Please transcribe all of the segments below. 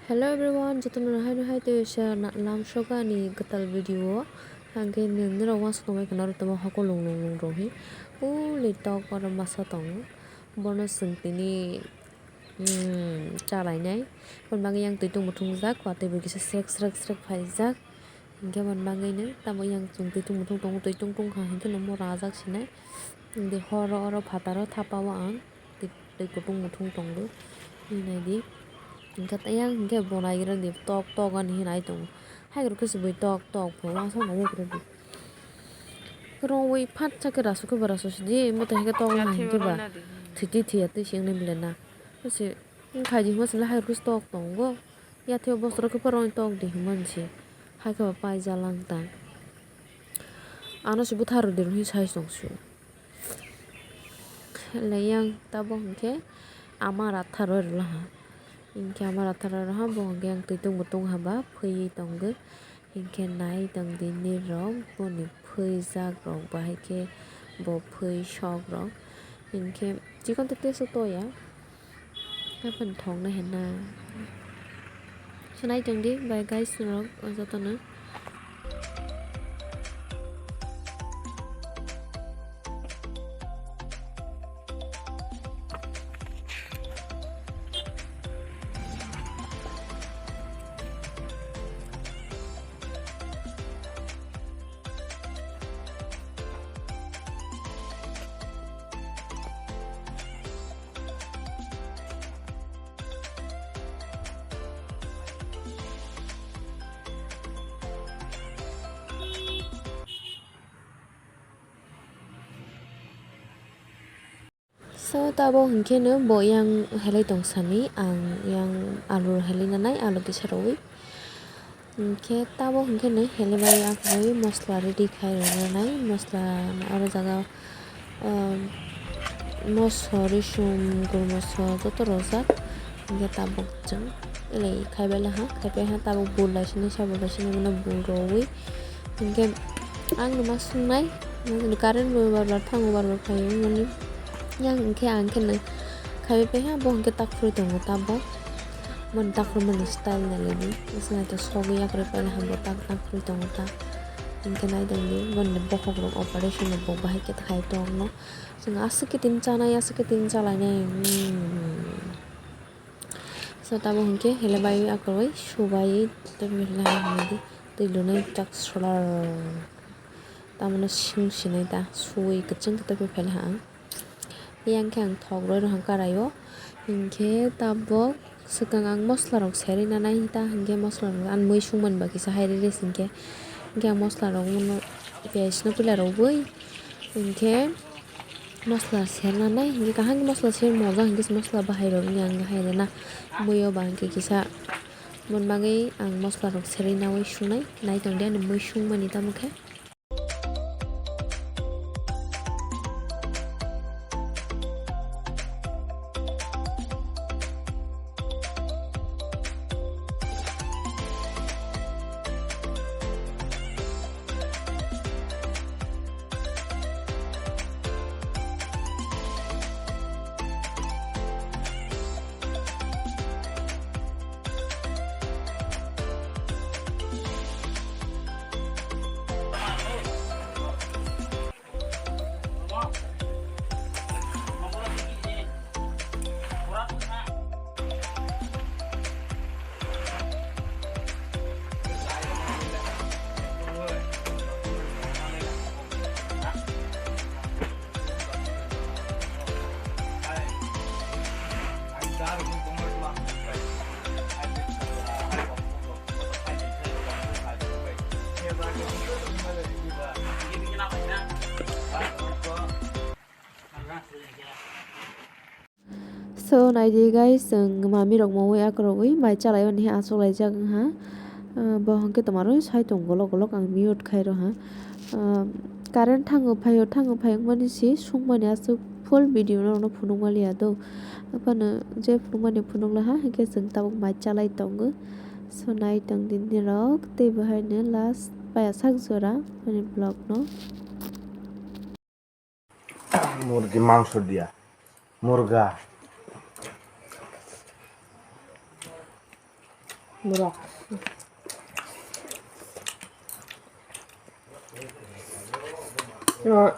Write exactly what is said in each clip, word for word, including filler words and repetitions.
Hello everyone, jotono hai hai tei sa na-, lamsogo ani kwtal video o. Hwnkhe nini rok uansuk tongbai khwna oro tongma hoko lung lung lung rok hi. Uli tok oro masa tongo. Bono chwng tini, mm, chalainai. Aboni bagwi yang twi tung bo thungjak, watwi bo kisa srek srek srek phaijak. Hwnkhe aboni bagwino tamo yang chwng twi tung bo thung tongo, twi tung tung kha hwnkhe no mo rajak sinai. Hwnkhe horo oro phataro thapa o ang. Twi, twi kutung muthung tongo. Nai di. Hwnkhe tei yang hwnkhe bo naigra di tok tok ani hinwi nai tongo. Hai rok khe se bui tok tok pho uansuk nai rw di. Kwrwi phat cha khe rasu khe ba rasu sidi, moto hwnkhe tok nai hwnkhe ba thwitwi thwiya twi se wngnai bwle na. Khe se wngkhai di hwnba se hai rok khe se tok tongo. Yatheo bosoro khe phano tok di hwnmani se. Hai khe ba paijak lang tang. Ano se bwtharwi di hwnwi sai tong su. Lei yang tabok hwnkhe ama ratharo rwlaha. Hwnkhe ama ratharo rwha bo hwnkhe ang twi tung bo tungha ba phwiwi tongwi. Hwnkhe nai tong di nini rok boni phwijak rok bahai khe bo phwi sok rok. Hwnkhe chikon te teso toya. Haphano thoknai hwnna. Swnai tongdi bai guys rok o jotono. So, tabok hwnkhe no bo yang helai tong sani, ang yang alu helai nanai, alu kisa rwui. Hwnkhe tabok hwnkhe no helai bai akhoi mosla ready khai rw nanai, mosla oro jaga, ah, moso, risum, gurmoso joto rwjak. Hwnkhe tabok chwng elai khaibai laha, khaibai ha tabok bul lai sini, sabo lai sini, mano bul rwui. Hwnkhe ang no ma sungnai, current bo bar bar thango, bar bar phaio, mani yang hwnkhe ang khe no khaibai paiha, bo hwnkhe tak phuri tongo tabok. Mani tak phuri mani style nai laibi, bwswk nai to sogwi yakrwi paina hambo tak tak phuri tongo ta. Hwnkhe nai tongdi, mani bokhok rok operation rok bo bahai khe khai tongno. Chwng aswk khe tini chanai, aswk khe tini chalainai. Hmm. So, tamo hwnkhe helai bai akwrwi subai tei belai hamdi twi lunai tak swlar. Tamoni sing sinai ta suwi kwchwng khe tei phai laha ang. Yang khe ang thok rwi rwha karaio. Hwnkhe tabok swkang ang mosla rok serwi nanai ta, hwnkhe mosla rok ang mui sungmani ba kisa hai rwi rw singkhe. Hwnkhe ang mosla rok mano piyaj no pila rwbwi hwnkhe. Mosla serna nai, hingke kaham ke mosla ser mojak hingke mosla bahai rok ni ang hai rena. Muiyo ba hingke kisa mon bagwi ang mosla rok serwi naui sungnai, nai tongdi ani mui sungmani tamo khe. So, naidi guys, chwng mami rok mui akwrwi mai chalai mani achuklaijak wngha. Ah, bo hwnkhe twmarwi sai tongo, golok golok ang mute khai rwha. Ah, current thango phaio, thango phaio wngmani si sungmani aswk full video norokno phunukma liya do. Aphano je phunukmani phunuk laha, hwnkhe chwng tabuk mai chalai tongo. So, nai tongdi nirok, tei bo haino last paya sak jora ani vlog no. মুরগি মাংস দিয়া, মুরগা। Borok. No.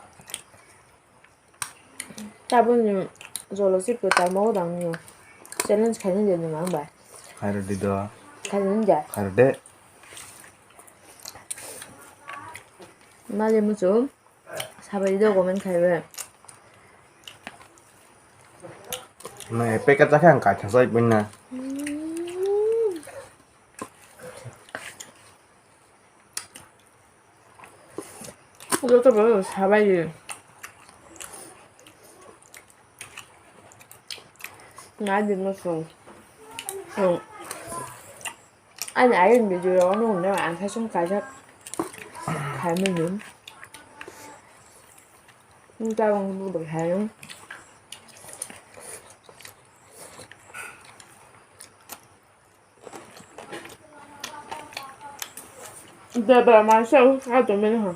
Tabukni jolo si kwtal mo dang nw. Challenge khaina de nw mang bai. Khairwdi do. Khaina de. Khairwdi. Mali muchung. Sabai do comment khaibe. Nw packet chakhe ang kaitha chai puina. Joto bo sabai. Nadi muchung. Ani ayang video rok no hwnwi ang khe song kaijak khaimani. Tabang bo bai khaio. Debra maisa u ka to mene ha.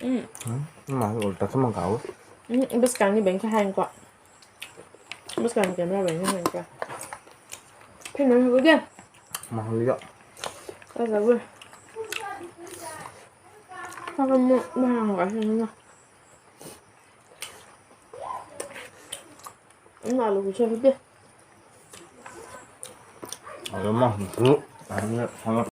Mm. Hmm, ma ulta sama kau. Mm, bwskangni bengkha hain ko. Bwskangni camera bengkha hain ko. Phino hago de. Ma holiya. Ka jago. Ka mo ma hanga sino. Ina alu kuchar de. Alu ma hu. Ani hanga.